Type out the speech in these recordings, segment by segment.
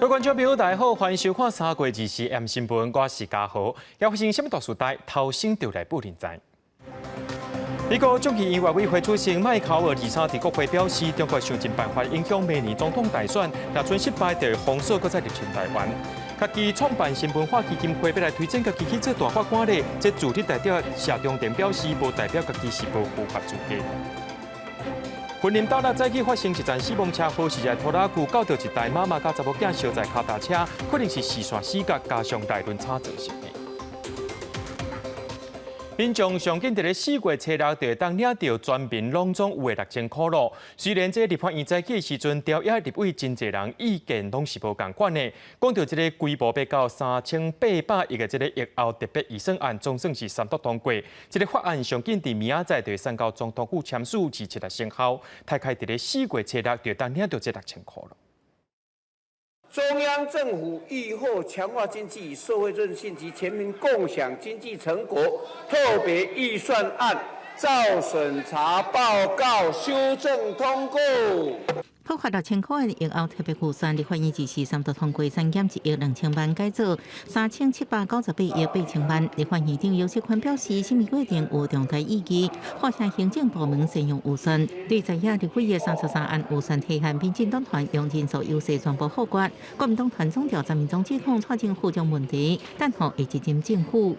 各位觀眾朋友，大家好，歡迎收看三月24 M 新聞，我是嘉豪。猶發生啥物大事代，頭先就來報恁知。美國眾議院外委會主席麥考爾23佇國會表示，中國想盡辦法影響明年總統大選，若準失敗，就會封鎖閣再入侵台灣。家己創辦新文化基金會，欲來推薦家己去做大法官咧，這主題代表謝長廷表示，無代表家己是無符合資格。雲林斗六早起發生一場死亡車禍，是在拖拉機鉤著一台媽媽佮查某囝相載跤踏車，可能是視線死角加上內輪差造成的。民眾上緊佇咧4月初6就會當領著全民攏總有的6000箍囉。雖然這立法院早起的時陣，朝野立委真濟人意見攏是無仝款的。講著這個規模欲到3800億的這個疫後特別預算案，總算是三讀通過。這個法案上緊佇明仔載就會送到總統府簽署，27日生效。大概佇咧4月初6就會當領著這6000箍囉。中央政府疫後強化經濟與社會韌性及全民共享經濟成果特別預算案，照審查報告修正通過。普發6000箍的疫後特別預算，立法院支持三讀通過，刪減1億2000萬，改做3798.8億八千萬。立法院長游錫堃表示，審議過程有重大意義，呼籲行政部門善用預算。對在野立委的33案預算提案，民進黨團用人數優勢全部否決。國民黨團總召張銘宗指控蔡政府將問題，等候下一任政府。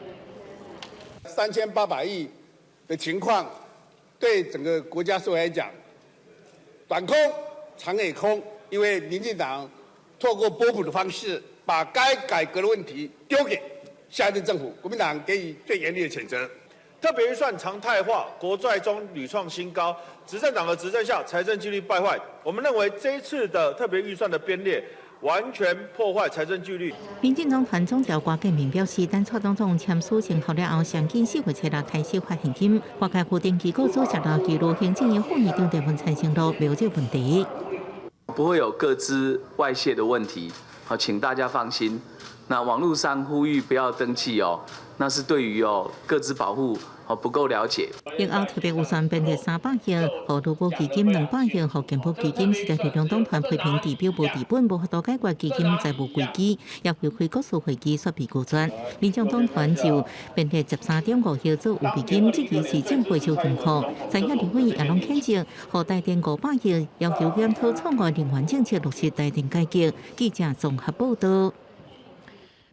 3800億的情況，對整個國家社會來講，短空。長也空，因為民進黨透過撥補的方式，把該改革的問題丟給下一任政府，國民黨給予最嚴厲的譴責。特別預算常態化，國債中屢創新高，執政黨的執政下，財政紀律敗壞。我們認為這一次的特別預算的編列，完全破壞財政紀律。民進黨團總召郭建明表示，等蔡總統簽署生效了後，上緊4月初6開始發現金。外界負定機構組織了記錄行政院副院長鄭文燦承諾沒有這個問題，不會有個資外洩的問題，好，請大家放心。那網絡上呼籲不要登記哦，那是對於哦個資保護哦不夠了解。疫後特別預算編列300億，予勞保基金200億，予健保基金。時代力量黨團批評治標無治本，無法度解決基金財務危機，也違規國事會議說被拒絕。民眾黨團就編列13.5億做預備金，質疑是政府收金庫。在野立委也攏譴責，予台電500億，要求檢討錯誤能源政策，落實台電改革。記者綜合報道。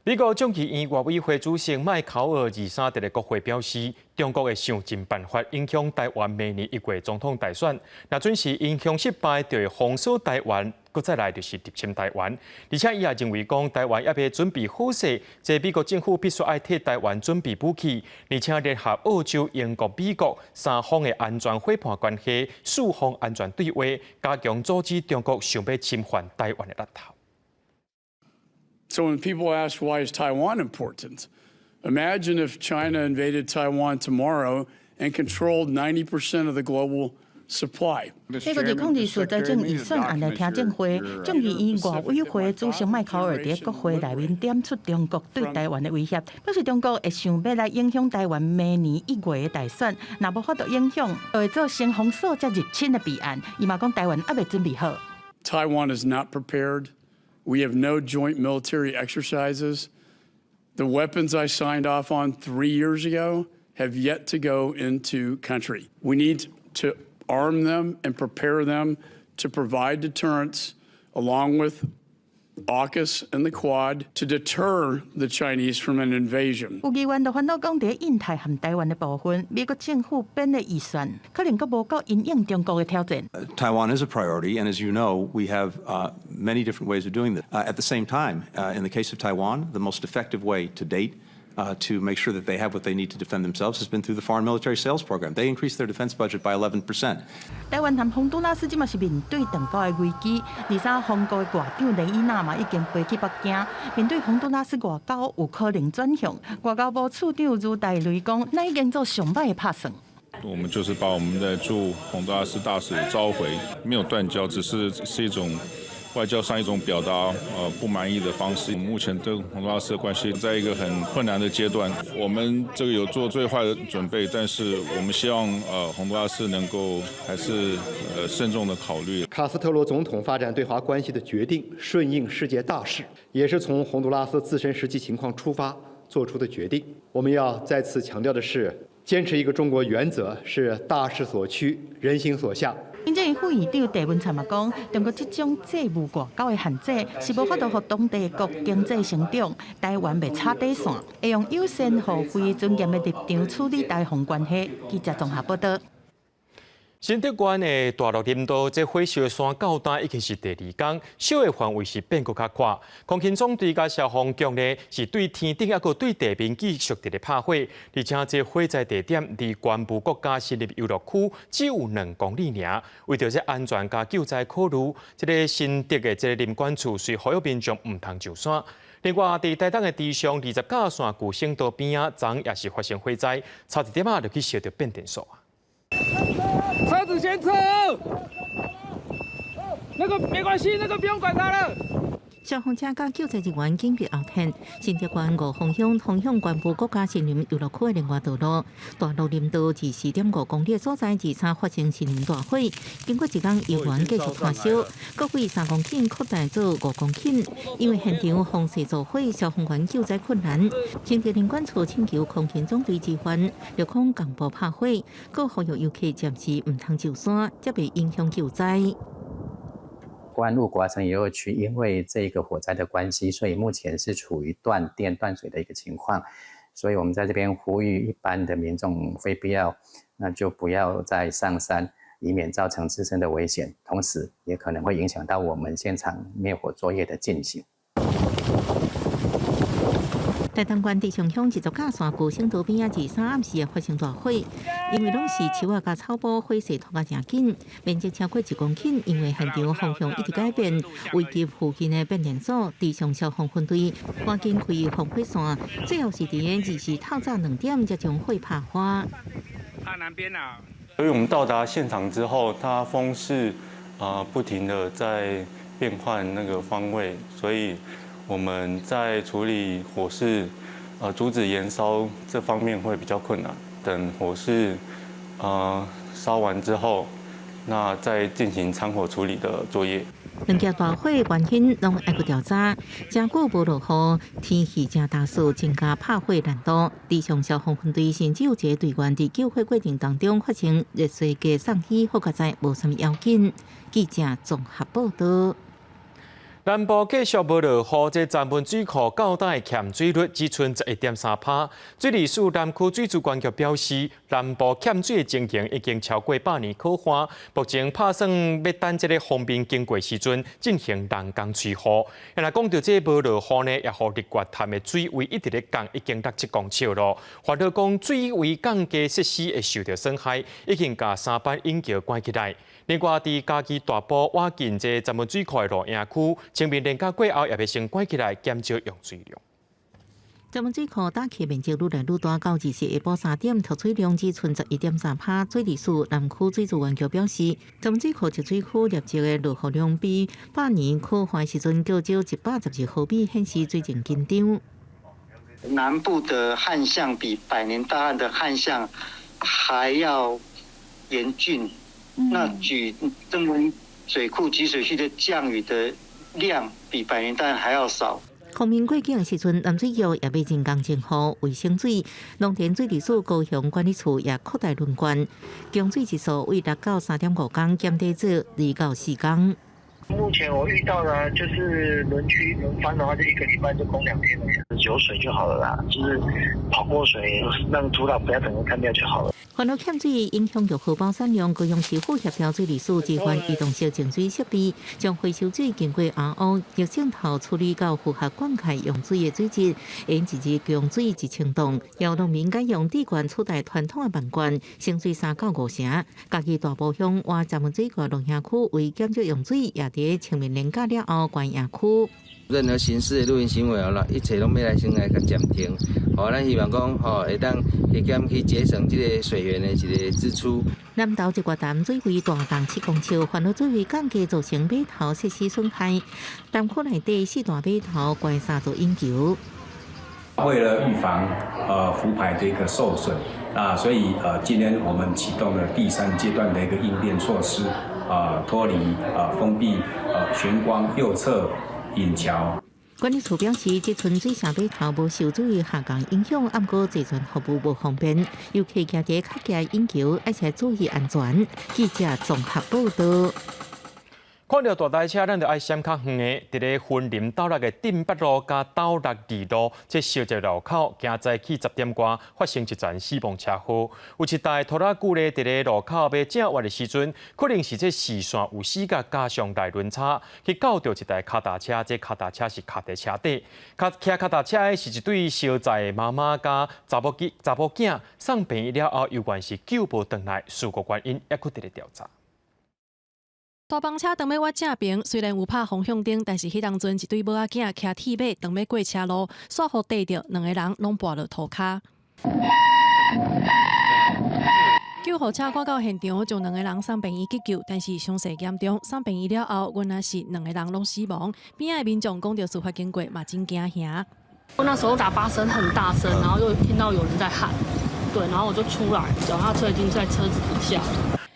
美國眾議院外委會主席麥考爾23佇咧國會表示，中國會想盡辦法影響台灣明年1月總統大選，若準是影響失敗，就會封鎖台灣，閣再來就是入侵台灣。而且伊也認為講，台灣猶未準備好勢，這美國政府必須愛替台灣準備武器，而且聯合澳洲、英國、美國三方的安全夥伴關係，四方安全對話，加強阻止中國想欲侵犯台灣的力頭。 So when people ask, why is Taiwan important? Imagine if China invaded Taiwan tomorrow and controlled 90% of the global supply. 美國2024財政預算案的聽證會，眾議院外委會主席麥考爾佇國會內面點出中國對台灣的威脅，表示中國會想欲來影響台灣明年1月的大選，若無法度影響，就會做先封鎖再入侵的備案。伊嘛講台灣猶未準備好。 Taiwan is not prepared. We have no joint military exercises. The weapons I signed off on 3 years ago have yet to go into country. We need to arm them and prepare them to provide deterrence, along with AUKUS and the Quad, to deter the Chinese from an invasion. 有議員就煩惱講，佇印太和台灣的部分，美國政府編的預算可能閣無夠因應中國的挑戰。 Taiwan is a priority, and as you know, we have many different ways of doing this. At the same time, in the case of Taiwan, the most effective way to date to make sure that they have what they need to defend themselves has been through the foreign military sales program. They increased their defense budget by 11%. 台灣和洪都拉斯這馬是面對斷交的危機，23洪國的外長雷伊娜嘛已經飛去北京，面對洪都拉斯外交有可能轉向，外交部次長茹大雷講，咱已經做上䆀的拍算。我們就是把我們的駐洪都拉斯大使召回，沒有斷交，只是是一種外交上一種表達不滿意的方式。目前跟洪都拉斯的關係在一個很困難的階段，我們這個有做最壞的準備，但是我們希望洪都拉斯能夠還是慎重的考慮。卡斯特羅總統發展對華關係的決定，順應世界大勢，也是從洪都拉斯自身實際情況出發做出的決定。我們要再次強調的是，堅持一個中國原則是大勢所趨、人心所向。行政院副院長鄭文燦嘛講，中國這種債務外交的限制是無法度予當地國經濟成長，台灣袂踩底線，會用友善互惠尊嚴的立場處理台洪關係。記者綜合報道。新竹縣的大鹿林道，這火燒山到今已經是第二工，燒的範圍是變閣較闊。空勤總隊佮消防局呢，是對天頂抑閣對地面繼續佇咧拍火，而且這火災地點離關埔國家森林遊樂區只有2公里爾。為著這安全佮救災考慮，這个新竹的這个林管處隨呼籲民眾毋通上山。另外，佇台東的池上二十甲線舊省道邊仔，昨也是發生火災，差一點仔就去燒著變電所。車子先撤，那個沒關係，那個不用管它了。消防車佮救災人員緊急後撤，新竹縣五峰鄉通向關埔國家森林遊樂區的另外道路，大鹿林道24.5公里的所在，二三發生森林大火，經過一工猶原繼續燃燒，各位3公頃擴大做5公頃，因為現場風勢助火，消防員救災困難，新竹林管處請求空勤總隊支援，陸空共步拍火，閣呼籲遊客暫時毋通上山，才袂影響救災。關務國家森林遊樂區因為這個火災的關係，所以目前是處於斷電斷水的一個情況，所以我們在這邊呼籲一般的民眾，非必要那就不要再上山，以免造成自身的危險，同時也可能會影響到我們現場滅火作業的進行。台東縣池上鄉一座架山舊省道邊仔，二三暗時也發生大火，因為攏是樹仔佮草埔，火勢拖甲誠緊，面積超過1公頃。因為現場風向一直改變，危及附近的變電所。池上消防分隊趕緊開防火線，最後是佇二時透早2點才將火拍花。南邊啊！所以我們到達現場之後，它風勢不停的在變換那個方位，所以我們在處理火勢，阻止延燒這方面會比較困難。等火勢，燒完之後，那再進行摻火處理的作業。兩件大火原因攏愛閣調查，誠久無落雨，天氣誠乾燥，增加拍火難度。池上消防分隊甚至有一个隊員佇救火過程當中發生熱衰竭送醫，好佳哉無啥物要緊。記者綜合報道。南部繼續無落雨，這曾文水庫到今的欠水率只賰11.3%。水利署南區水資源局表示，南部欠水的情形已經超過100年可旱。目前拍算欲等這个鋒面經過時陣進行人工催雨。若講著這無落雨呢，也予日月潭的水位一直咧降，已經6、7公尺咯。煩惱講水位降低設施會受著損害，已經共三班引橋關起來。另外，佇嘉義大埔倚近這曾文水庫的露營區，清明連假過後也欲先關起來，減少用水量。曾文水庫打開面積愈來愈大，到二四下晡3點，蓄水量只賰11.3%。水利署南區水資源局表示，曾文水庫集水區累積的落雨量比百年可旱時陣較少112毫米，顯示水情緊張。南部的旱象比百年大旱的旱象還要嚴峻。那舉曾文水庫集水區的降雨的量比百年大旱還要少。鋒面過境的時陣，南水局也欲人工增雨維生水，農田水利署高雄管理處也擴大輪灌，供水日數為6到3.5工減低至2到4工。目前我遇到的，就是輪區輪番的話，就一個禮拜就供2天而已，有水就好了啦，就是跑過水，讓土壤不要整個乾掉就好了。煩惱欠水影響著荷包產量，高雄市府協調水利署置換移動式淨水設備，將回收水經過 RO 逆滲透處理到符合灌溉用水的水質，用一日供水1000噸。由農民改用滴灌取代傳統的漫灌，省水3到5成。嘉義大埔鄉倚曾文水庫露營區為減少用水，也佇清明連假了後關營區。任何形式的露營行為啦，一切攏欲來先來共暫停，吼，咱希望講吼會當加減去節省這个水源的一个支出。南投一月潭水位大降7公尺，煩惱水位降低造成碼頭設施損害。潭區內底四大碼頭關三座引橋。為了預防浮排的一個受損，啊，所以今天我們啟動了第三階段的一個應變措施，啊，脫離封閉玄光右側引橋。管理處表示，這陣水上碼頭無受水位下降影響，毋過坐船服務無方便，遊客行佇較低引橋，而且注意安全。記者綜合報道。看著大台車，咱就愛閃較遠的，佇咧雲林斗六的鎮北路佮斗六二路，這相接路口，今早起10點外發生一場死亡車禍。有一台拖拉機咧，佇咧路口欲正彎的時陣，可能是這視線有死角，加上內輪差，去撞著一台跤踏車，這跤踏車是卡佇車底。騎跤踏車的是一對相載的媽媽佮查某囝，查某囝送病院了後，猶原是救無轉來，事故原因猶閣佇咧調查。拖幫車當欲倚正爿，雖然有拍方向燈，但是彼當陣一對某仔囝騎鐵馬當欲過車路，煞予硩著，兩个人攏跋落塗跤。救護車趕到現場，將兩个人送病院急救，但是傷勢嚴重，送病院了後，原來是兩个人攏死亡。邊仔的民眾講著事發經過嘛真驚嚇。我那時候喇叭聲很大聲，然後又聽到有人在喊，對，然後我就出來，腳踏車已經在車子底下。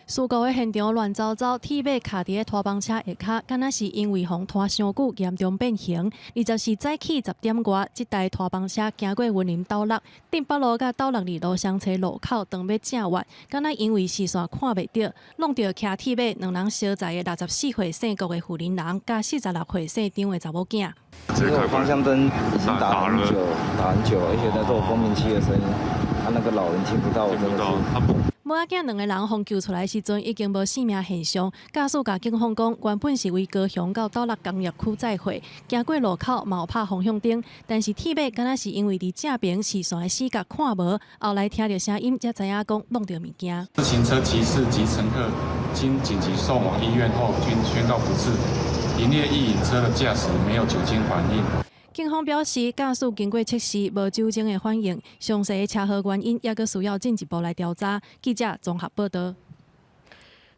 事故的現場亂糟糟，鐵馬卡佇咧拖幫車下跤，敢若是因為予拖傷久，嚴重變形。24早起10點外，這台拖幫車經過雲林斗六鎮北路佮斗六二路相切路口，當欲正彎，敢若因為視線看袂著，挵著騎鐵馬兩人相載的64歲姓郭的婦人人，佮46歲姓張的查某囝。因為方向燈已經打很久，打很久，而且在做蜂鳴器的聲音，他那個老人聽不到，我真的是。某仔囝兩个人予救出來時陣已經無性命現象。駕駛共警方講，原本是為高雄到斗六工業區載貨，經過路口嘛有拍方向燈，但是鐵馬敢若是因為佇正爿視線的死角看無，後來聽著聲音才知影講挵著物件。自行車騎士及乘客經緊急送往醫院後，均宣告不治。營業意飲車的駕駛沒有酒精反應。警方表示，駕駛經過測試無酒精的反應，詳細的車禍原因猶閣需要進一步來調查。記者綜合報道。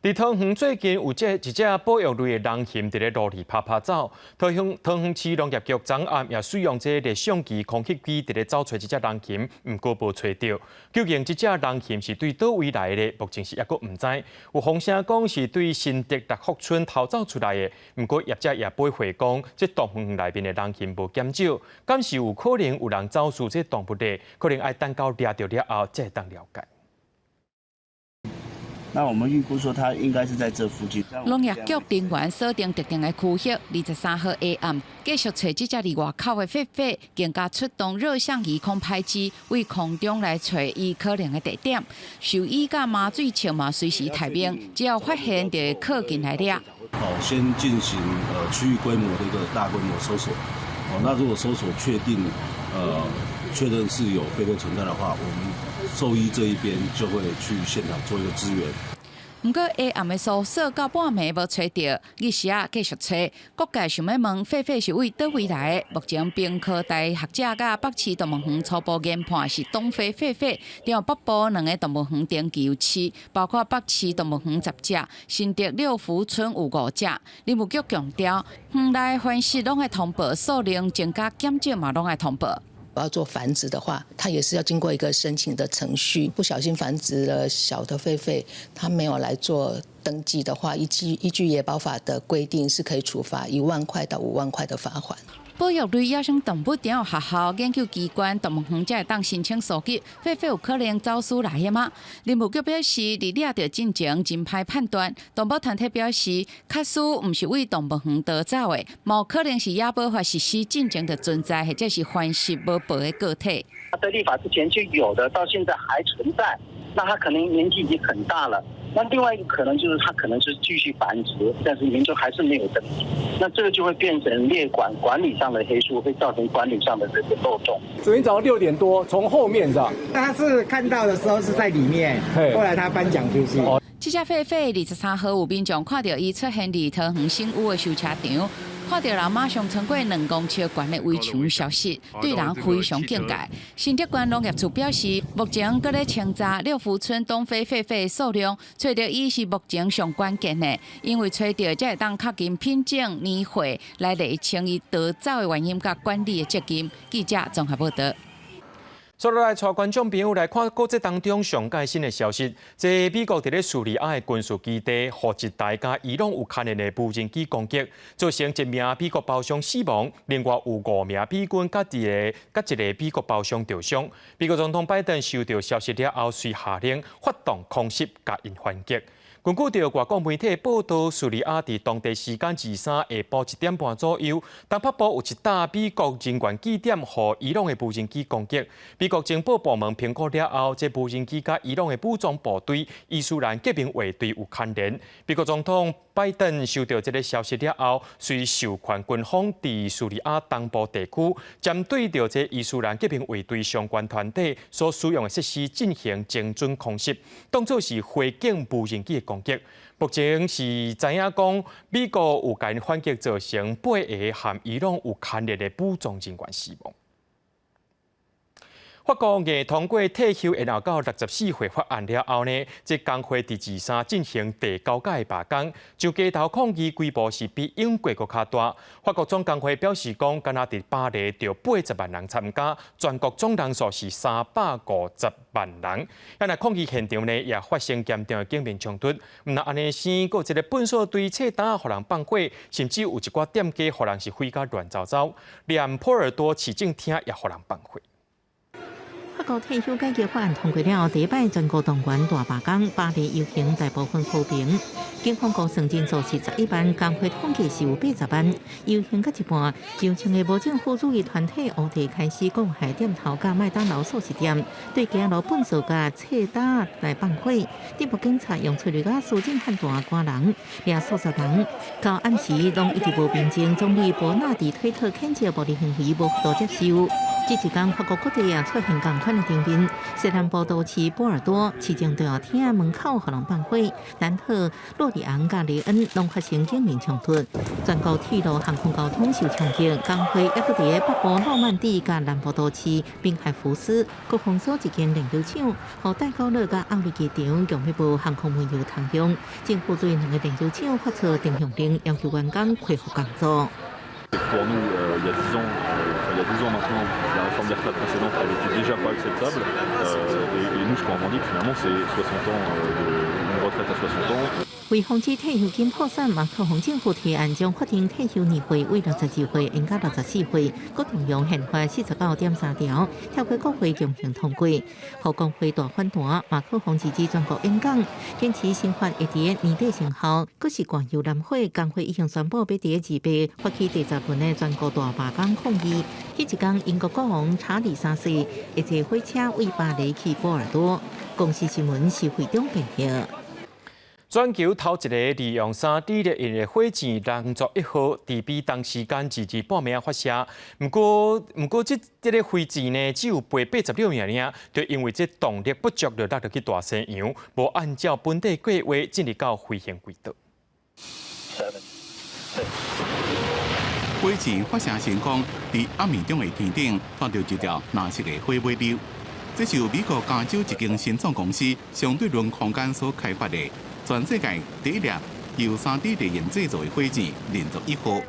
佇桃園最近有這一隻保育類的人熊佇咧路裡趴趴走，桃園市農業局昨暗也使用這個攝像機、空氣機佇咧走揣這隻人熊，毋過無揣著。究竟這隻人熊是對佗位來的，目前是猶閣毋知。有風聲講是對新竹六福村逃走出來的，毋過業者也回回講，這動物園內面的人熊無減少，敢是有可能有人走私這動物的，可能愛等到掠著了後才會當了解。那我們預估說，它應該是在這附近。農業局人員鎖定特定的區域，23號下暗繼續揣這隻佇外口的狒狒，更加出動熱像儀空拍機，對空中來揣伊可能的地點。獸醫佮麻醉銃嘛隨時待命，只要發現就會靠近來掠。好，先進行區域規模的一個大規模搜索。哦，那如果搜索確定確認是有狒狒存在的話，我們獸醫這一邊就會去現場做一個支援。毋過下暗的搜索到半暝無揣著，日時仔繼續揣。各界想欲問狒狒是對佗位來的？目前屏科大學者佮北市動物園初步研判是東非狒狒。中北部兩个動物園登記有飼，包括北市動物園10隻，新竹六福村有五隻。林務局強調，園內繁殖攏愛通報，數量增加減少嘛攏愛通報。我要做繁殖的話，它也是要經過一個申請的程序。不小心繁殖了小的狒狒，它沒有來做登記的話，依據野保法的規定，是可以處罰1萬塊到5萬塊的罰款。保育類野生動物場學校研究機關動物園才會當申請搜集，狒狒有可能走私來的嗎？林務局表示，佇掠著進前真歹判斷。動保團體表示，確實毋是對動物園逃走的，無可能是野保法實施進前就存在，或者是繁殖無報的個體。在立法之前就有的，到現在還存在，那他可能年紀已經很大了。那另外一個可能就是他可能是繼續繁殖，但是民眾還是沒有登記，那這個就會變成列管管理上的黑數，會造成管理上的這個漏洞。昨天早上6點多，從後面是吧？他是看到的時候是在裡面，後來他頒獎出去。這隻狒狒23號有民眾看著伊出現佇桃園新屋的修車場，看著人馬上衝過2公尺懸的圍牆消失，對人非常警戒。新竹縣農業處表示，目前閣咧清查六福村東非狒狒數量，揣著伊是目前上關鍵的，因為揣著才會當確認品種、年歲來釐清伊逃走的原因佮管理的責任。記者綜合報道。所以來帶觀眾朋友來看國際當中上蓋新的消息。這美國佇咧敘利亞的軍事基地，予一台佮伊朗有牽連的無人機攻擊，造成一名美國胞鄉死亡，另外有五名美軍佮一個美國胞鄉著傷。美國總統拜登收到消息了後，隨下令發動空襲，共𪜶還擊。根據著外國媒體報道，敘利亞佇當地時間23下晡1點半左右，東北部有一搭美國人員據點，予伊朗的無人機攻擊。美國情報部門評估了後，這無人機佮伊朗的武裝部隊伊斯蘭革命衛隊有牽連。美國總統拜登收到這个消息了後，隨授權軍方佇敘利亞東部地區，針對著這伊斯蘭革命衛隊相關團體所使用的設施進行精準空襲，當作是回敬無人機的攻擊。目前是知影講，美國有共反擊造成八个和伊朗有牽連的武裝人員死亡。法國硬通過退休延後到64歲法案了後呢，這工會佇23進行第九屆罷工，上街頭抗議規模是比英國閣較大。法國總工會表示講，敢若佇巴黎就80萬人參加，全國總人數是350萬人。啊，若抗議現場呢，也發生嚴重的警民衝突。毋但按呢生，閣有一个糞埽堆冊擔予人放火，甚至有一寡店家予人是毀甲亂糟糟，連波爾多市政廳也予人放火。法國退休改革法案通過了，第一擺全國動員大罷工，巴黎遊行大部分和平。警方估算人數是11萬，工會統計是有80萬。遊行到一半，上千个無政府主義團體烏地開始攻害店頭佮麥當勞速食店，對街路糞埽佮冊擔來放火。鎮暴警察用催淚瓦斯震撼彈趕人，掠數十人。到暗時攏一直無平靜，總理伯納迪推特譴責暴力行為無法度接受。這一工法國各地也出現仝款的場面，西南部都市波爾多市政大廳門口予人放火，南特、洛里昂佮雷恩攏發生警民衝突，全國鐵路航空交通受衝擊，工會猶閣佇北部諾曼底佮南部都市賓海福斯閣封鎖一間煉油廠，予戴高樂佮奧利機場強欲無航空煤油通用，政府對兩个煉油廠發出停用令，要求員工恢復工作。 Pour nous, il y a 10 ans, il y a 12 ans maintenant, la réforme des retraites précédente, elle était déjà pas acceptable. Et nous, ce qu'on revendique finalement, c'est 60 ans de une retraite à 60 ans. 為防止退休金破產，馬克宏政府提案將法定退休年歲為62歲延到64歲，閣動用憲法49.3條，透過國會強行通過。予工會大反彈，馬克宏直指全國演講，堅持新法會佇年底生效。閣是灌油燃火，工會已經宣布欲佇28發起第10輪的全國大罷工抗議。彼一工，英國國王查理三世會坐火車為巴黎去波爾多。公視新聞是會長編譯。全球頭一个利用3D列印的火箭人族一號，佇美東時間22半暝發射。毋過，這个飛箭呢，只有飛86秒爾，就因為這動力不足，就落入去大西洋，無按照本底計畫進入到飛行軌道。 Seven, six. 火箭發射成功，佇暗暝中的天頂看著一條藍色的火尾溜。這是由美國加州一間新創公司相對論空間所開發的全世界第一粒由3D 列印製造的火箭人族一號，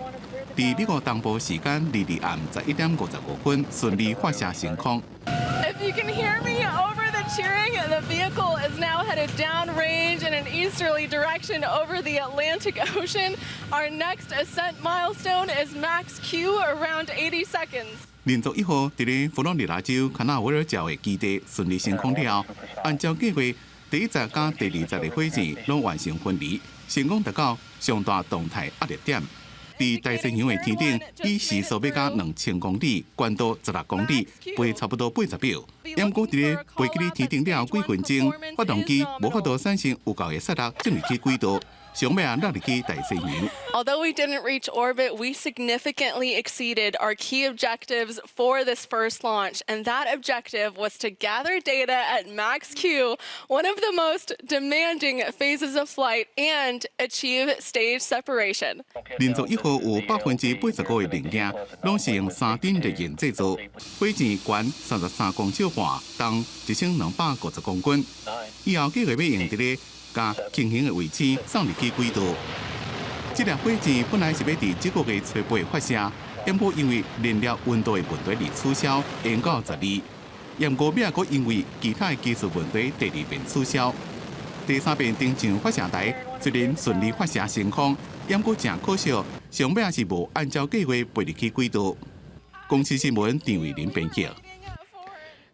佇美國東部時間22暗11點55分順利發射升空。 If you can hear me over the cheering, the vehicle is now headed downrange in an easterly direction over the Atlantic Ocean. Our next ascent milestone is max Q around 80 seconds. 人族一號佇咧佛羅里達州卡納維爾角的基地順利升空了後，按照計劃，第一集佮第二集的火箭攏完成分離，成功達到上大動態壓力點。佇大西洋的天頂，以時速欲到2000公里，高度16公里，飛差不多80秒。毋過佇咧飛去天頂了幾分鐘，發動機無法度產生有夠的勢力進入去軌道，上尾仔落入去大西洋。 Although we didn't reach orbit, we significantly exceeded our key objectives for this first launch, and that objective was to gather data at max Q, one of the most demanding phases of flight, and achieve stage separation. 人造一號有85%的零件攏是用三等熱鉛製造，火箭懸33公尺半，重1250公斤。以後計劃欲用佇咧佮平行的衛星送入去軌道。這粒火箭本來是欲佇這個月初八發射，毋過因為燃料溫度的問題而取消，延到12。毋過尾仔閣因為其他的技術問題，第二遍取消。第三遍登上發射台，雖然順利發射升空，毋過誠可惜，上尾仔是無按照計劃飛入去軌道。公視新聞張偉林編輯。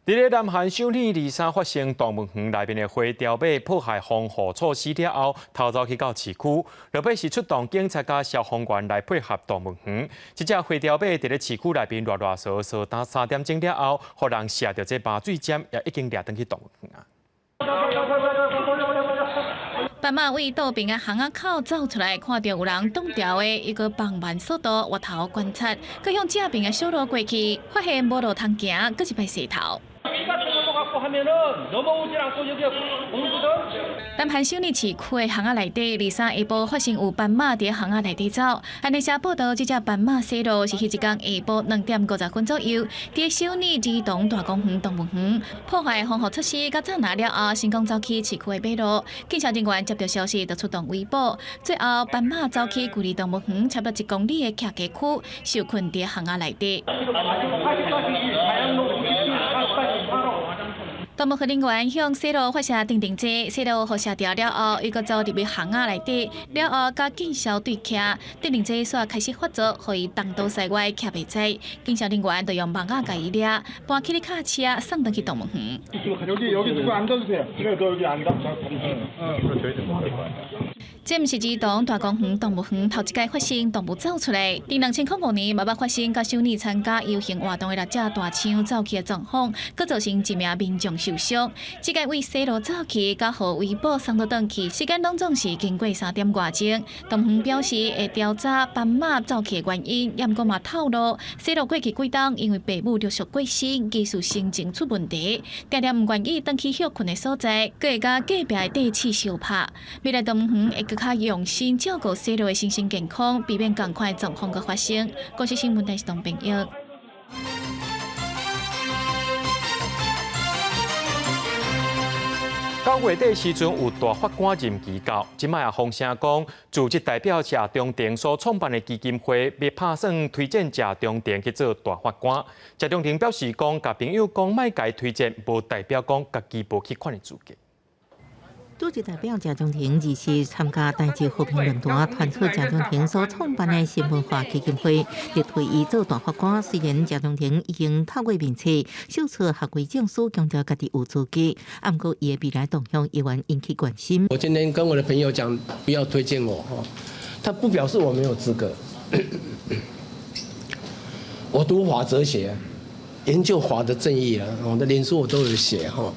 佇咧南韓首爾23發生動物園內面的灰雕馬破壞防護措施了後，逃走去到市區，落尾是出動警察佮消防員來配合動物園。這隻灰雕馬佇咧市區內面亂亂踅踅到3點鐘了後，予人射著這麻醉針，也已經掠轉去動物園啊。斑馬對倒爿的巷仔口走出來，看著有人擋牢的，伊閣放慢速度，回頭觀察，閣向正爿的小路過去，發現無路通行，閣一擺踅頭。南韓首爾市區的巷仔內底，23下晡發現有斑馬佇巷仔內底走。韓聯社報導，這隻斑馬踅路是彼一工下晡2點50分左右，佇首爾兒童大公園動物園破壞防護措施，佮紮拿了後，成功走去市區的馬路。警察人員接到消息，就出動圍捕。最後，斑馬走去距離動物園差不多1公里的徛家區，受困佇巷仔內底。動物園人員向踅路發射定定劑，踅路予射著了後，伊閣走入去巷仔內底，了後佮警消對徛，鎮定劑煞開始發作，予伊東倒西歪徛袂直。警消人員就用網仔共伊掠，搬起咧跤車送轉去動物園。這毋是兒童大公園動物園頭一擺發生動物走出來，佇2005年嘛捌發生佮首爾參加遊行活動的六隻大象走去的狀況，閣造成一名民眾受傷。這擺對踅路走去，佮予圍捕送倒轉去，時間攏總是經過3點外鐘。動物園表示會調查斑馬走去的原因，也毋過嘛透露，踅路過去幾冬，因為爸母陸續過身，技術性情出問題，定定毋願意轉去歇睏的所在，閣會佮隔壁的地鼠相拍。未來動物園會閣較用心照顧踅路的身心健康，避免仝款的狀況閣發生。公視新聞台是董朋友。9月底時陣有大法官任期到，這擺也風聲講，辭職代表謝長廷所創辦的基金會欲拍算推薦謝長廷去做大法官。謝長廷表示講，共朋友講莫共伊推薦，無代表講家己無彼款的資格。組織代表謝長廷二是參加台日和平論壇，傳出謝長廷所創辦的新文化基金會，力推伊做大法官。雖然謝長廷已經透過面冊秀出合規證書，強調家己有資格，毋過伊的未來動向依然引起關心。我今天跟我的朋友講，不要推薦我，他不表示我沒有資格。我讀法哲學，研究法的正義啊，我的臉書我都有寫哈，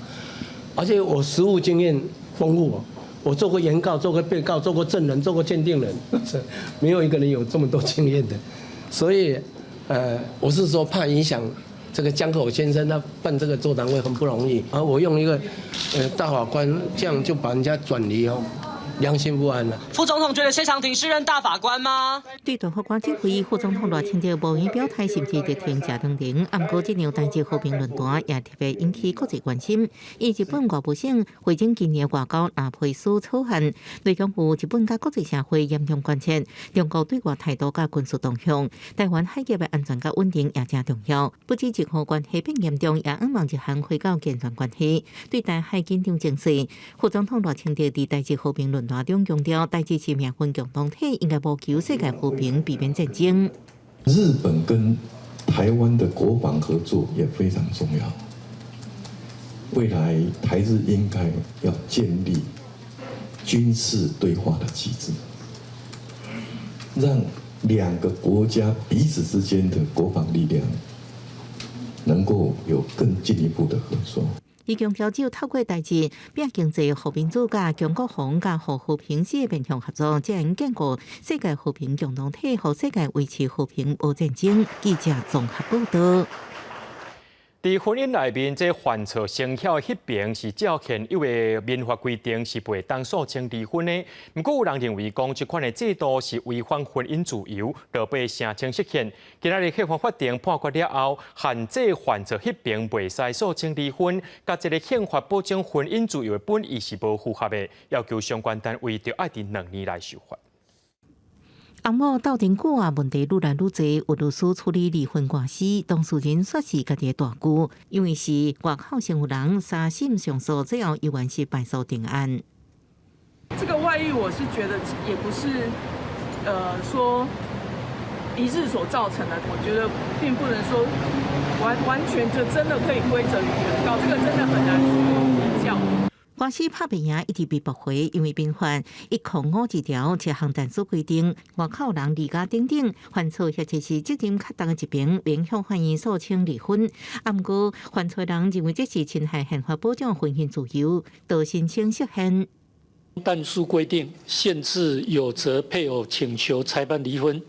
而且我實務經驗豐富，我做過原告，做過被告，做過證人，做過鑑定人，沒有一個人有這麼多經驗的。所以，我是說怕影響這個江口先生，他辦這個座談會很不容易。而我用一個大法官這樣就把人家轉離哦。良心不安了。副總統覺得謝長廷適任大法官嗎？對大法官這會，副總統賴清德無意表態，甚至力挺謝長廷。毋過這場台日和平論壇也特別引起國際關心。以日本外務省回應今年外交藍皮書草案，內容有日本佮國際社會嚴重關切中國對外態度佮軍事動向，台灣海峽的安全佮穩定也誠重要。不止日韓關係變嚴重，也向望日韓恢復健全關係。對台海緊張情勢，副總統賴清德佇台日和平論壇中強調，台日是命運共同體，應該謀求世界和平，避免戰爭。日本跟台灣的國防合作也非常重要。未來台日應該要建立軍事對話的機制，讓兩個國家彼此之間的國防力量能夠有更進一步的合作。伊強調只有透過台日拼經濟、護民主、佮強國防、佮護和平四個面向合作，才能建構世界和平共同體，予世界維持和平無戰爭。記者綜合報道。佇婚姻內面，這犯錯生效彼爿是照現有的民法規定是袂當訴請離婚的。毋過有人認為講，這款的制度是違反婚姻自由，就被聲請釋憲。今仔日憲法法庭判決了後，限制犯錯彼爿袂使訴請離婚，佮這個憲法保障婚姻自由的本意是無符合的，要求相關單位著愛佇2年內修法。翁某鬥陣久啊，問題愈來愈濟，有律師處理離婚官司，當事人煞是家己的大舅，因為是外口先有人三審上訴，最後猶原是敗訴定案。這個外遇，我是覺得也不是，說一日所造成的，我覺得並不能說完完全就真的可以歸責於原告，這個真的很難去比較。官司拍袂贏，一直被駁回，因為民法1052條這項但書規定，外口人離家等等犯錯或者是責任較重的一爿，免向法院訴請離婚。啊，毋過犯錯人認為這是侵害憲法保障婚姻自由，就申請釋憲。但書規定限制有責配偶請求裁判離婚，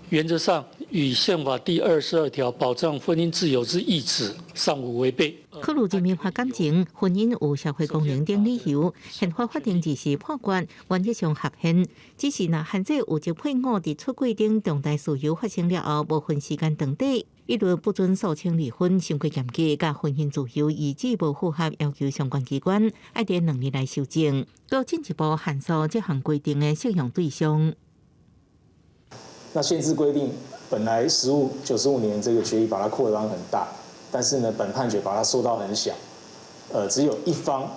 原則上與憲法第22條保障婚姻自由之意旨尚無違背。考慮人民法感情、婚姻有社會功能等理由，憲法法定這次判決原則上合憲。只是若限制有責配偶佇出軌等重大事由發生了後，無分時間長短，一律不准訴請離婚，傷過嚴格，佮婚姻自由意旨無符合，要求相關機關愛佇2年內修正，閣進一步限縮這項規定的適用對象。那限制規定本來實務95年這個決議把它擴張很大，但是呢，本判決把它縮到很小，只有一方，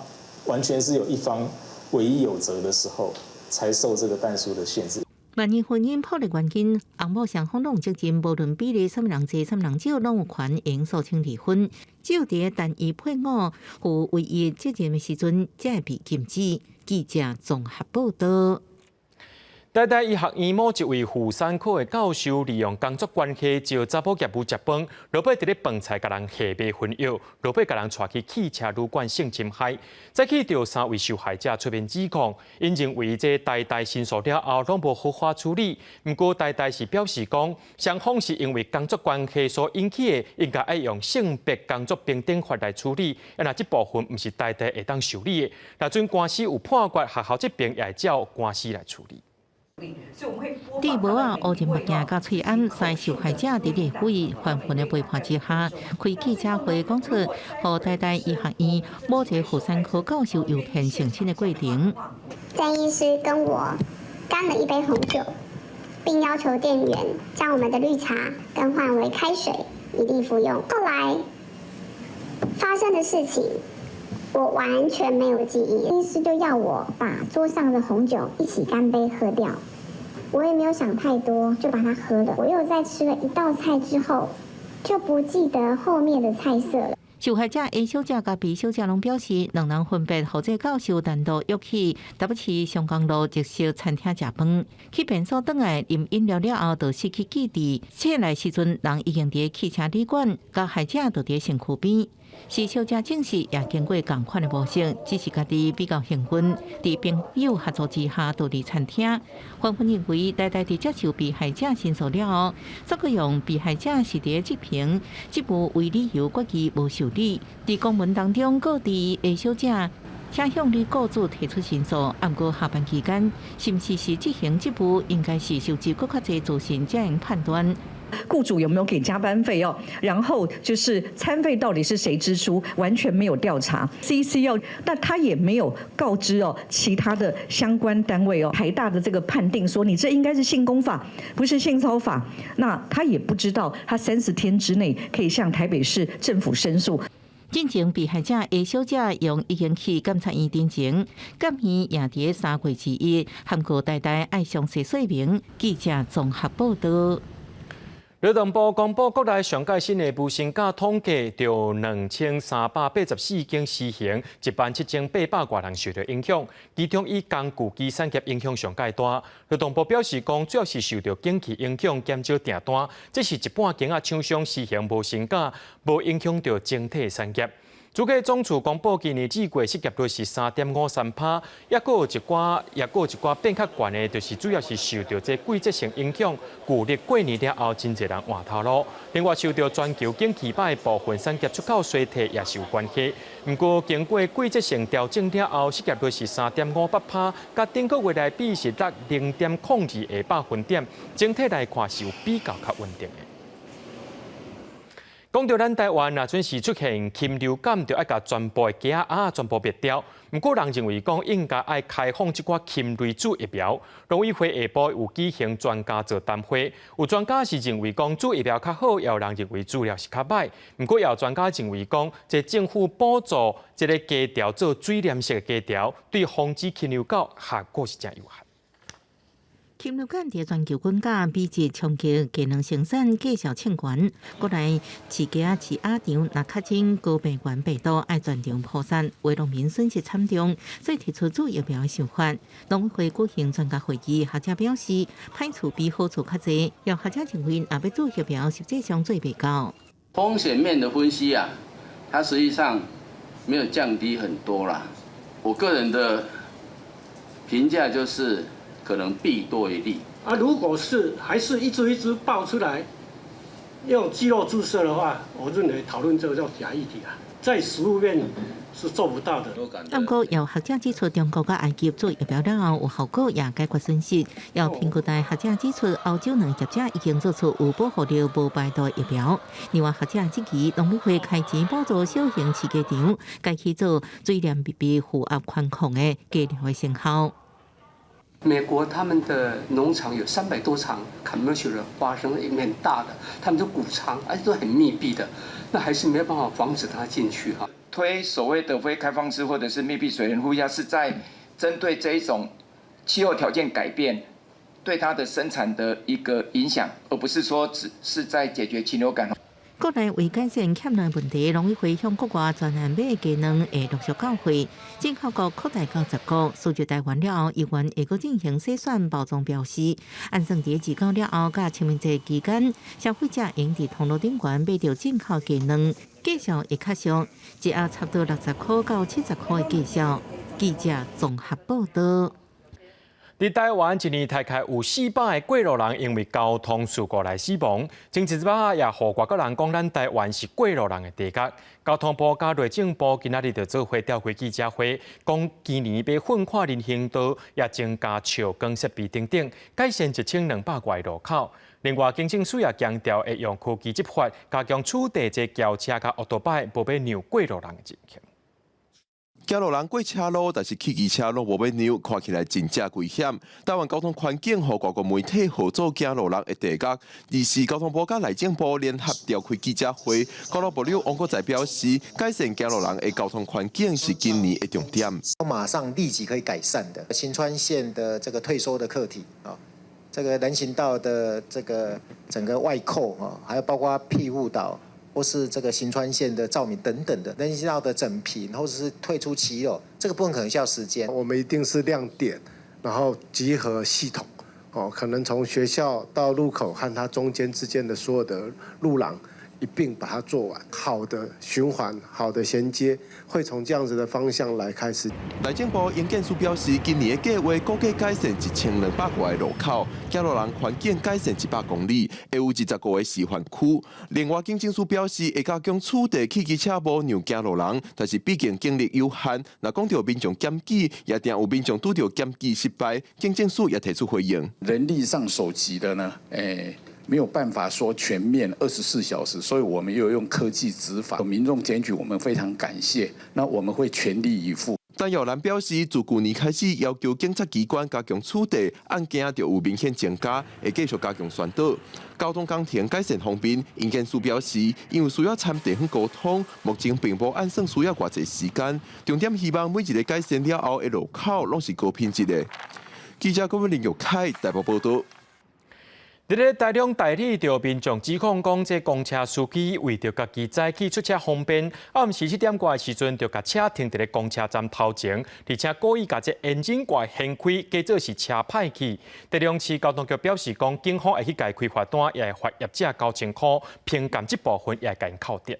完全是有一方唯一有責的時候，才受這個但書的限制。萬一婚姻破裂原因，翁某雙方攏有責任，無論比例啥物人濟、啥物人少，攏有權會訴請離婚。只有佇單一配偶負唯一責任的時陣，才會被禁止。記者綜合報道。台大醫學院某一位婦產科的教授，利用工作關係招查某業務食飯，落尾佇咧飯菜共人下迷魂藥，落尾共人帶去汽車旅館性侵害。再去著三位受害者出面指控，𪜶認為這台大申訴了後，攏無好好處理。毋過台大是表示講，雙方是因為工作關係所引起的，應該愛用性別工作平等法來處理。啊，若這部分毋是台大會當受理的，若準官司有判決，學校這邊也會照官司來處理。戴帽仔、烏人目鏡、佮喙罨，三受害者佇立委紛紛的陪伴之下，開記者會講出，予台大醫學院某一個婦產科教授誘騙性侵的過程。鄭醫師跟我乾了一杯紅酒，並要求店員將我們的綠茶更換為開水，以利服用。後來發生的事情，我完全沒有記憶。醫師就要我把桌上的紅酒一起乾杯喝掉。我也沒有想太多，就把它喝了。我又在吃了一道菜之後，就不記得後面的菜色了。受害者 A 小姐佮 B 小姐攏表示，兩人分別予這教授單獨約去台北市松江路特色餐廳食飯，去便所轉來啉飲料了後，就失去記憶。醒來時陣，人已經佇汽車旅館，佮害者就佇身軀邊。C 小姐證實也經過仝款的模式，只是家己比較幸運，佇朋友協助之下逃離餐廳。紛紛認為，台大佇接受被害者申訴了後，煞閣用被害者是佇執行職務為理由，決議無受理。佇公文當中告知 A 小姐，請向你雇主提出申訴。毋過下班期間，是毋是是執行職務，應該是收集閣較濟資訊才能判斷。雇主有沒有給加班費哦？然後就是餐費到底是誰支出，完全沒有調查。CC 哦，那他也沒有告知哦其他的相關單位哦。台大的這個判定說你這應該是性工法，不是性騷法。那他也不知道，他30天之內可以向台北市政府申訴。進前被害者 A 小姐用已經去檢察院陳情，檢院也佇3月21函告台大愛詳細說明。記者綜合報道。勞動部公布國內上蓋新的無薪假統計，著2384間施行，17800外人受著影響，其中以工具機產業影響上蓋大。勞動部表示講，主要是受著景氣影響，減少訂單，這是一半間仔廠商施行無薪假，無影響著整體產業。主計總處公布今年四月失業率是3.53%，抑閣有一寡，抑閣有一寡變較懸的，就是主要是受著這季節性影響，舊曆過年了後，真濟人換頭路。另外，受著全球景氣䆀，部分產業出口衰退也是有關係。毋過，經過季節性調整了後，失業率是3.58%，佮頂個月來比是落0.02個百分點，整體來看是有比較較穩定的。講著咱台灣，若準是出現禽流感，就愛共全部的雞仔鴨全部滅掉。毋過人認為講應該愛開放這寡禽類注疫苗。農委會下晡有舉行專家座談會，有專家是認為講注疫苗較好，也有人認為治療是較䆀。毋過也有專家認為講，這政府補助這个雞條做水淹式的雞條，對防止禽流感效果是誠有限。禽流感佇全球滾價，比這衝擊雞卵生產價數衝懸。國內飼雞仔飼鴨場若確診高病原病毒，愛全場撲殺，為農民損失慘重，所以提出注疫苗的想法。農委會舉行專家會議，學者表示，歹處比好處較濟。有學者認為，若欲注疫苗，實際上做袂到。風險面的分析啊，它實際上沒有降低很多啦。我個人的評價就是，可能弊多於利。啊，如果是還是一隻一隻爆出來，用肌肉注射的話，我認為討論這個叫假議題啊，在實務面是做不到的。不過，有學者指出，中國佮埃及注疫苗了後有效果，也解決損失。有評估大學者指出，歐洲兩個業者已經做出有保護力、無排毒疫苗。另外，學者質疑，農委會開錢補助小型飼雞場，改去做水淹密閉負壓寬控的雞寮的成效。美國他們的農場有300多場 commercial 的花生，裡面很大的，他們都穀倉，而且都很密閉的，那還是沒有辦法防止它進去哈。推所謂的非開放式或者是密閉水源負壓，是在針對這一種氣候條件改變對它的生產的一個影響，而不是說只是在解決禽流感。國內為改善欠卵問題，農委會向國外專案買雞卵會陸續到貨，進口國擴大到10國。輸入台灣了後，猶原會閣進行篩選包裝標示。按算佇二九了後，佮清明節期間，消費者會佇通路頂懸買著進口雞卵，價數會較俗，一盒差不多60塊到70塊的價數。記者綜合報道。佇台灣一年大概有400個過路人因為交通事故來死亡。前一擺也予外國人講，咱台灣是過路人的地獄。交通部佮內政部今仔日就做伙召開記者會，講今年欲訓寬人行道，也增加照光設備等等，改善1200外路口。另外，警政署也強調會用科技執法，加強處罰這轎車佮烏托擺無欲讓過路人的情形。行路人過車路，但是汽機車攏無欲讓，看起來真正危險。台灣交通環境予外國媒體號做行路人的地獄。而是交通部佮內政部聯合召開記者會，交通部長王國材表示，改善行路人的交通環境是今年的重點。馬上立即可以改善的，新川線的這個退縮的課題啊，這個人行道的這個整個外扣啊，還有包括庇護島。或是這個新川線的照明等等的人行道的整平，或者是退出騎樓，這個部分可能需要時間。我們一定是亮點，然後集合系統，哦，可能從學校到路口和它中間之間的所有的路廊一併把它做完。好的循環，好的銜接，會從這樣子的方向來開始。內政部營建署表示，今年的計劃估計改善1200外路口，行路人環境改善100公里，會有25個示範區。另外，警政署表示，會加強處罰汽機車無讓行路人，但是畢竟警力有限。若講著民眾檢舉，也定有民眾拄著檢舉失敗，警政署也提出回應。人力上手急的呢，欸，沒有辦法說全面24小時，所以我們又用科技執法。民眾檢舉，我們非常感謝，那我們會全力以赴。陳耀蘭表示，自舊年開始要求警察機關加強處罰，案件就有明顯增加，會繼續加強宣導。交通工程改善方面，營建署表示，因為需要參地方溝通，目前並無按算需要偌濟時間。重點希望每一个改善了後的路口攏是高品質的。記者郭文林玉凱台北報道。佇咧台中大里，就民眾指控講，這公車司機為著家己早起出車方便，暗時7點外的時陣，就共車停佇咧公車站頭前，而且故意共這引擎蓋掀開，假做是車歹去。台中市交通局表示講，警方會去共開罰單，也會罰業者9千箍，評鑑這部分也會共𪜶扣點。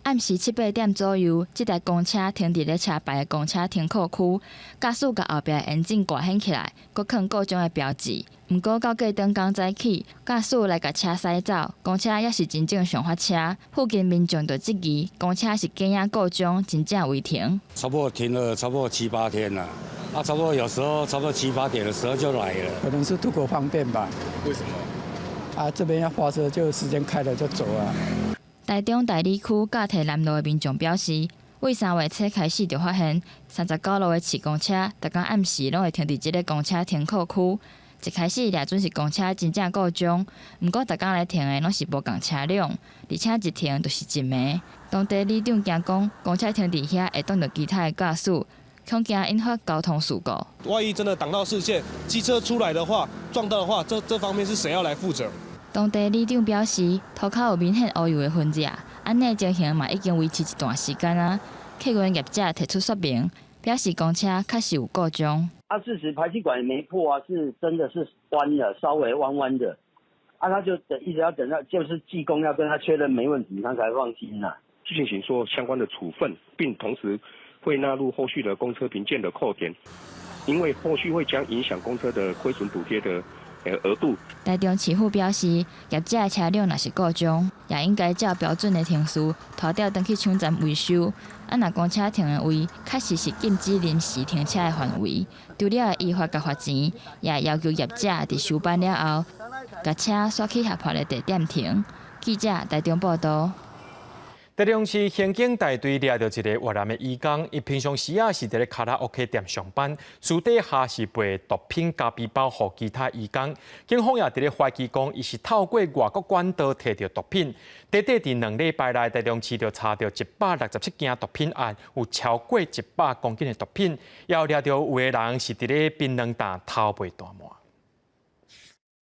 暗時七八點左右，這台公車停佇咧車牌的公車停靠區，駕駛共後壁的引擎掛掀起來，閣囥故障的標誌。毋過到過轉工早起，駕駛來共車駛走，公車猶是真正常發車。附近民眾就質疑公車是假影故障，真正違停。差不多停了差不多七八天了，啊，差不多有時候差不多七八點的時候就來了。可能是圖個方便吧。為什麼？啊，這邊要發車就時間開了就走啊。台中大里區甲提南路的民眾表示，對3月初開始就發現39路的市公車，逐工暗時攏會停佇這个公車停靠區。一開始掠準是公車真正故障，毋過逐工來停的攏是無仝車輛，而且一停就是一暝。當地里長驚講，公車停佇遐會擋著其他的駕駛，恐驚引發交通事故。萬一真的擋到視線，機車出來的話，撞到的話，這方面是誰要來負責？當地里長表示，塗跤有明顯烏油的痕跡，按呢情形嘛已經維持一段時間啊。客運業者提出說明，表示公車確實有故障。啊，事實排氣管沒破啊，是真的是彎了，稍微彎彎的。啊，他就等，一直要等到就是技工要跟他確認沒問題，他才放心啦。進行說相關的處分，並同時會納入後續的公車評鑑的扣點，因為後續會將影響公車的虧損補貼的額度。台中市府表示，業者的車輛若是故障，也應該照標準的程序拖吊轉去廠站維修。啊，若公車停的位確實是禁止臨時停車的範圍，除了會依法共罰錢，也要求業者佇修班了後，共車徙去合法的地點停。記者台中報道。台中市刑警大隊掠著一个越南的移工，伊平常時啊是佇咧卡拉 OK 店上班，私底下是賣毒品咖啡包予其他移工。警方也佇咧懷疑講，伊是透過外國管道提著毒品。短短佇2禮拜內，台中市就查著167件毒品案，有超過100公斤的毒品，也有掠著有个人是佇咧檳榔擔偷賣大麻。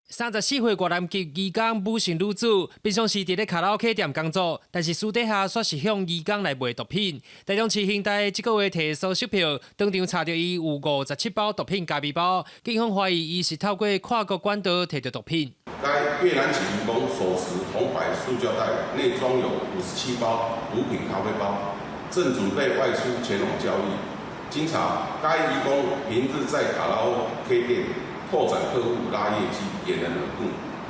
34歲越南籍移工武姓女子，平常時佇咧卡拉 OK 店工作，但是私底下煞是向移工來賣毒品。台中市刑大這個月提搜色票，當場查著伊有57包毒品咖啡包，警方懷疑伊是透過跨國管道提著毒品。該越南籍移工手持紅白塑膠袋，內裝有57包毒品咖啡包，正準備外出前往交易。經查，該移工平日在卡拉 OK 店拓展客戶、拉業績，掩人耳目，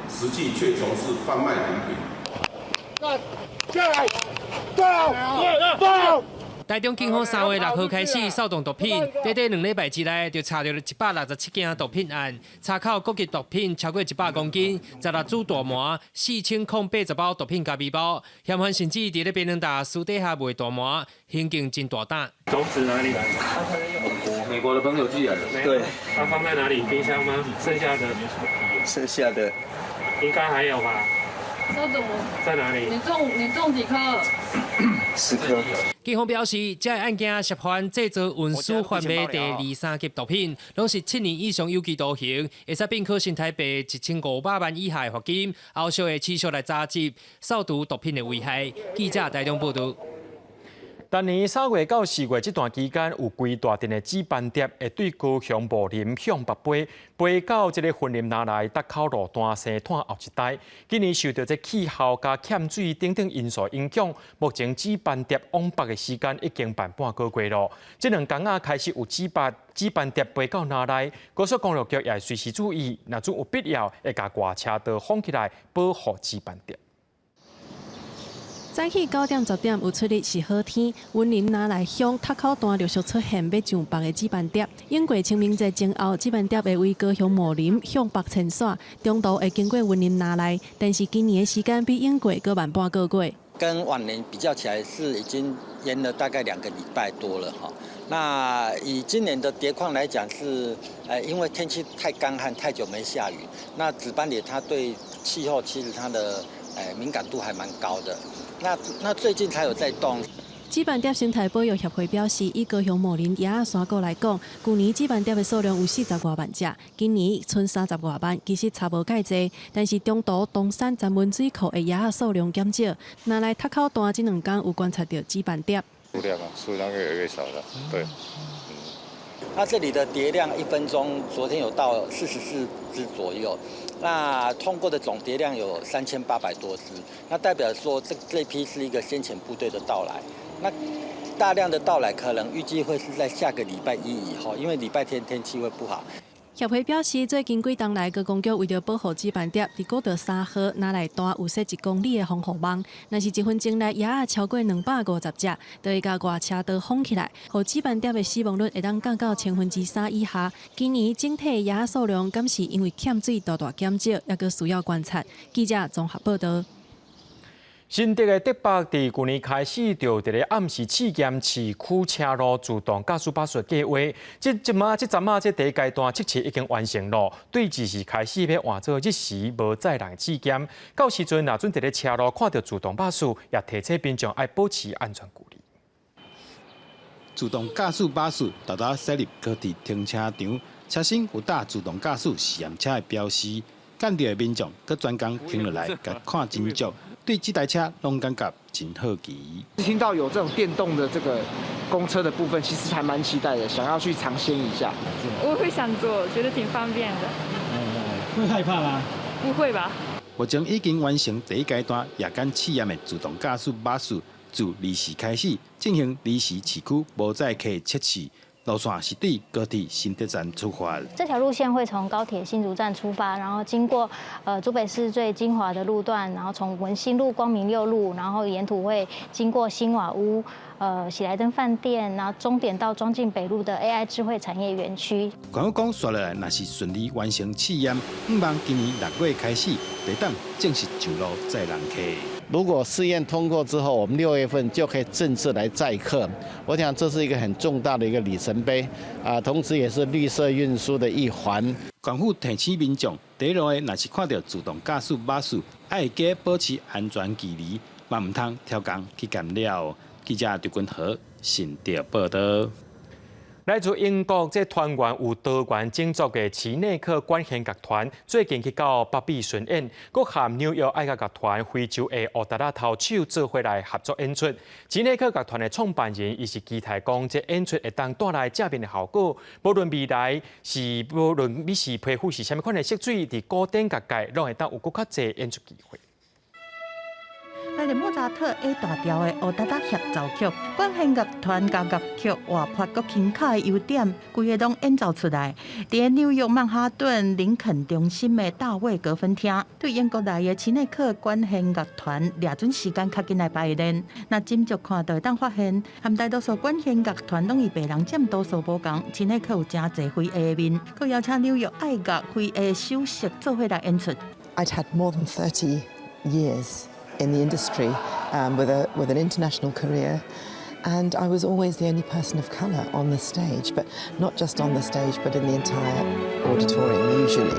實際卻從事販賣毒品。台中警方3月6號開始掃蕩毒品，短短2禮拜之內就查著了167件毒品案，查扣各級毒品超過100公斤，16支大麻，4080包毒品咖啡包，嫌犯甚至佇咧檳榔擔私底下賣大麻，行徑真大膽。種子哪裡來的？美國的朋友寄來的。對。他放在哪裡？冰箱嗎？剩下的？剩下的。應該還有吧？在哪裡？你種幾顆？10顆。警方表示，這个案件涉犯製造、運輸、販賣第二、三級毒品，攏是7年以上有期徒刑，會使併科新台幣1500萬以下的罰金。後續會持續來查緝掃除毒品的危害。記者台中報導。逐年3月到4月這段期間，有規大陣的紫斑蝶會對高雄武林向北飛，飛到這个雲林那內竹口路段生炭後一帶。今年受著這氣候佮欠水等等因素影響，目前紫斑蝶往北的時間已經慢半個月囉。這兩工仔開始有紫斑蝶飛到那內，高速公路局也會隨時注意，若準有必要，會共外車道封起來保護紫斑蝶。早起9點10點有出日是好天，雲林那內鄉塔口段陸續出現欲上北的紫斑蝶。經過清明節前後，紫斑蝶會為高雄武林向北遷徙，中途會經過雲林那內，但是今年的時間比往過閣慢半個月。跟往年比較起來，是已經延了大概2個禮拜多了哈。那以今年的蝶況來講，是因為天氣太乾旱，太久沒下雨，那紫斑蝶它對氣候其實它的敏感度還蠻高的。那最近才有在動。紫斑蝶生態保育協會表示，以高雄武林野仔山谷來講，舊年紫斑蝶的數量有40外萬隻，今年賰30外萬，其實差無蓋濟。但是中途東山三文水庫的野仔數量減少，那來塔口段這兩天有觀察著紫斑蝶。數量啊，數量越來越少了，對。那這裡的蝶量一分鐘，昨天有到44隻左右。那通過的總蝶量有3800多隻，那代表說這批是一個先遣部隊的到來。那大量的到來可能預計會是在下個禮拜一以後，因為禮拜天天氣會不好。協會表示，最近幾冬來，觀光局為著保護紫斑蝶，佇古道3號若來單有設1公里的防護網，若是一分鐘內蛾仔超過250隻，就會共外車道封起來，予紫斑蝶的死亡率會當降到3/1000以下。今年整體蛾仔數量，敢是因為欠水大大減少，猶閣需要觀察。記者綜合報道。新竹的竹北佇舊年開始就佇咧暗時試驗市區車路自動駕駛巴士計劃，這這馬這陣仔這第一階段測試已經完成咯，對二時開始欲換做日時無載人試驗。到時陣若準佇咧車路看著自動巴士，也提醒民眾愛保持安全距離。自動駕駛巴士沓沓駛入高鐵停車場，車身有打自動駕駛試驗車的標示，見著的民眾閣專工停落來，共看真足。對這台車攏感覺真好奇。聽到有這種電動的這個公車的部分，其實還蠻期待的，想要去嘗鮮一下。我會想坐，覺得挺方便的。會害怕嗎？不會吧。目前已經完成第一階段夜間試驗的自動駕駛巴士，自二時開始進行臨時市區無載客測試。路線是對高鐵新竹站出發。這條路線會從高鐵新竹站出發，然後經過竹北市最精華的路段，然後從文心路、光明六路，然後沿途會經過新瓦屋、喜來登飯店，然後終點到莊敬北路的 AI 智慧產業園區。官方講，紲落來若是順利完成試驗，向望今年6月開始，第檔正式上路載人客。如果試驗通過之後，我們6月份就可以正式來載客。我想這是一個很重大的一個里程碑，啊，同時也是綠色運輸的一環。政府提醒民眾，佇路的若是看著自動駕駛巴士，愛記保持安全距離，嘛毋通刁工去干擾。記者劉君和新竹報道。來自英國這團員有多元種族的齊內克管弦樂團，最近去到北美巡演，閣和紐約愛樂樂團非洲的烏達拉頭手做伙來合作演出。齊內克樂團的創辦人，伊是期待講，這演出會當帶來正面的效果。無論未來是無論你是皮膚是啥物款的色水，佇古典樂界攏會當有閣較濟演出機會。來自莫扎特 A 大調的烏達拉協奏曲，管弦樂團佮樂曲活潑閣輕巧的優點，規个攏演奏出來。佇紐約曼哈頓林肯中心的大衛格芬廳，對英國來的齊內克管弦樂團掠準時間較緊來排練。若斟酌看著會當發現，和大多數管弦樂團攏以白人佔多數無仝，齊內克有誠濟非裔的面，閣邀請紐約愛樂非裔首席做伙來演出。 I'd had more than 30 years in the industry with an international career. And I was always the only person of colour on the stage, but not just on the stage, but in the entire auditorium usually.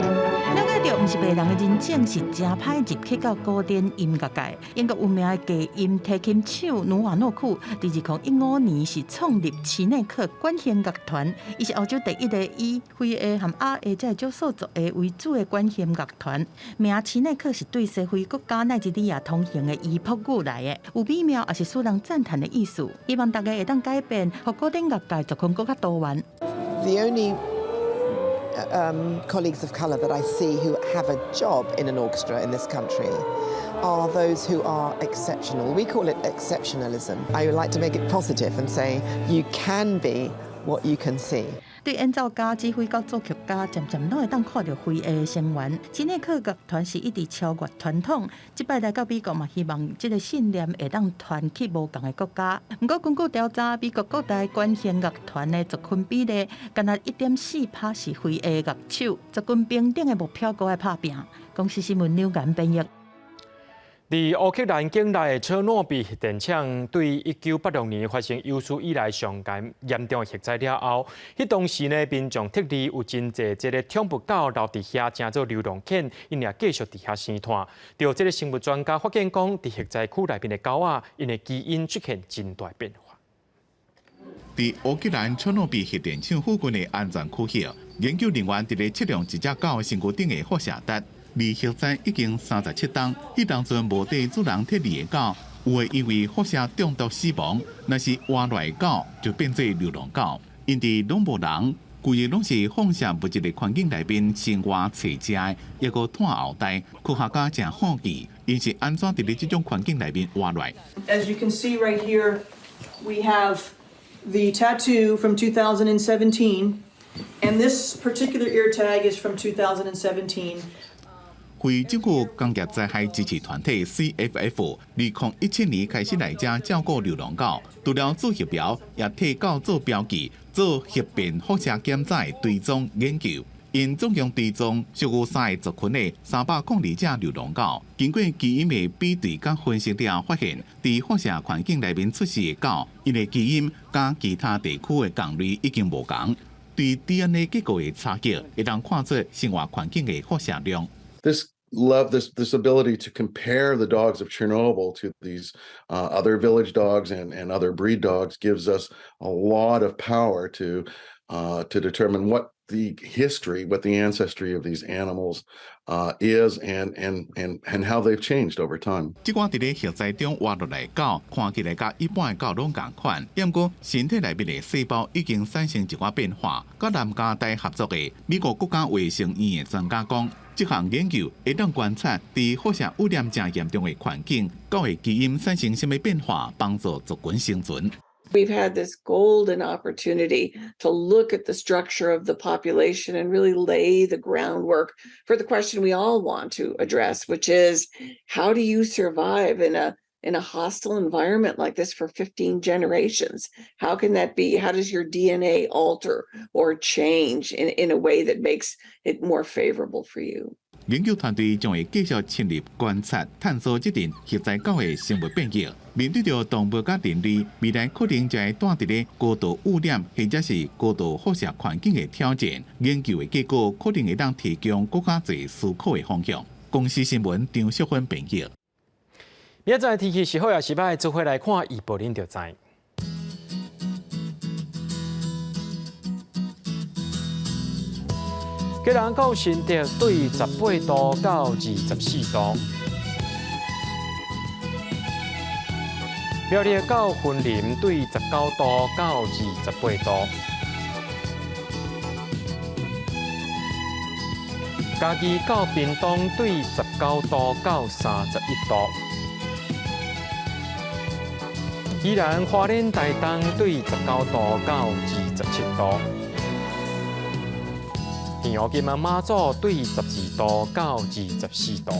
了解著毋是白人的人種是誠歹入去到古典音樂界。英國有名的低音提琴手努瓦諾庫，佇2015年是創立齊內克管弦樂團，伊是歐洲第一個以非裔和亞裔這個少數族裔為主的管弦樂團。名齊內克是對西非國家奈及利亞通行的伊卜語來的，有美妙也是使人讚嘆的意思。希望大家會當改變，予古典樂界狀況閣較多元。 The only colleagues of colour that I see who have a job in an orchestra in this country are those who are exceptional. We call it exceptionalism. I would like to make it positive and say you can be what you can see. 對演奏家、指揮到作曲家，漸漸攏會當看著非裔的成員。齊內克樂團是一直超越傳統，這擺來到美國嘛，希望這個信念會當傳去無仝的國家。毋過根據調查，美國各大管弦樂團的族群比例，干焦1.4%是非裔樂手，族群平等的目標閣愛拍拚。公視新聞劉岩編譯。佇烏克蘭境內的車諾比核電廠，對1986年發生有史以來上懸嚴重的核災了後，彼當時呢，民眾撤離有真濟這个寵物狗留佇遐，成做流浪犬，𪜶也繼續佇遐生湠。著這个生物專家發現講，佇核災區內面的狗仔，𪜶的基因出現真大變化。佇烏克蘭車諾比核電廠附近的安全區域，研究人員佇咧測量一隻狗身軀頂的輻射值。離核災已經37冬，彼當陣無綴主人撤離的狗，有的因為輻射中毒死亡，若是活落來的狗就變做流浪狗。𪜶佇攏無人、規个攏是放射物質的環境內面生活揣食的，抑閣湠後代，科學家誠好奇，𪜶是按怎佇咧這種環境內面活落來。 As you can see right here, we have the tattoo from 2017, and this particular ear tag is from 2017. 非政府工業災害支持團體 CFF，2017年開始來遮照顧流浪狗，除了做疫苗，也替狗做標記，做核變輻射檢查追蹤研究。𪜶總共追蹤屬於三个族群的302隻流浪狗，經過基因的比對佮分析了後，發現佇輻射環境內面出世的狗，𪜶的基因佮其他地區的仝類已經無仝。對 DNA 結構的差異，會當看出生活環境的輻射量。 This love this this ability to compare the dogs of Chernobyl to these other village dogs and other breed dogs gives us a lot of power to determine what the history, what the ancestry of these animals is and how they've changed over time. 這寡佇咧核災中活落來狗，看起來佮一般的狗攏仝款，毋過身體內面的細胞已經產生一寡變化。佮南加大合作的美國國家衛生院的專家講，這項研究會當觀察佇輻射污染誠嚴重的環境，狗的基因產生啥物變化，幫助族群生存。 We've had this golden opportunity to look at the structure of the population and really lay the groundwork for the question we all want to address, which is, how do you survive in a hostile environment like this for 15 generations? How can that be? How does your DNA alter or change in a way that makes it more favorable for you? 研究團隊將會繼續深入觀察、探索這陣核災狗的生物變異。面對著動物佮人類未來可能就會蹛佇咧高度污染或者是高度輻射環境的挑戰，研究的結果可能會當提供閣較濟思考的方向。公視新聞張淑芬編譯。明仔載天氣是好抑是䆀，做伙來看預報，恁就知。基隆到新竹對18度到24度，苗栗到雲林對19度到28度，嘉義到屏東對19度到31度，宜蘭花蓮台東對19度到27度。澎湖金門馬祖對12度到24度，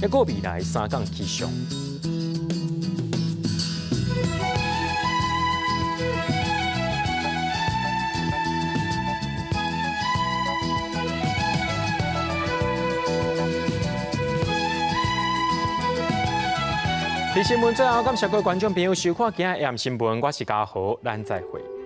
抑閣未來3工氣象。佇新聞最後，感謝各位觀眾朋友收看今仔日 AM 新聞，我是嘉豪，咱再會。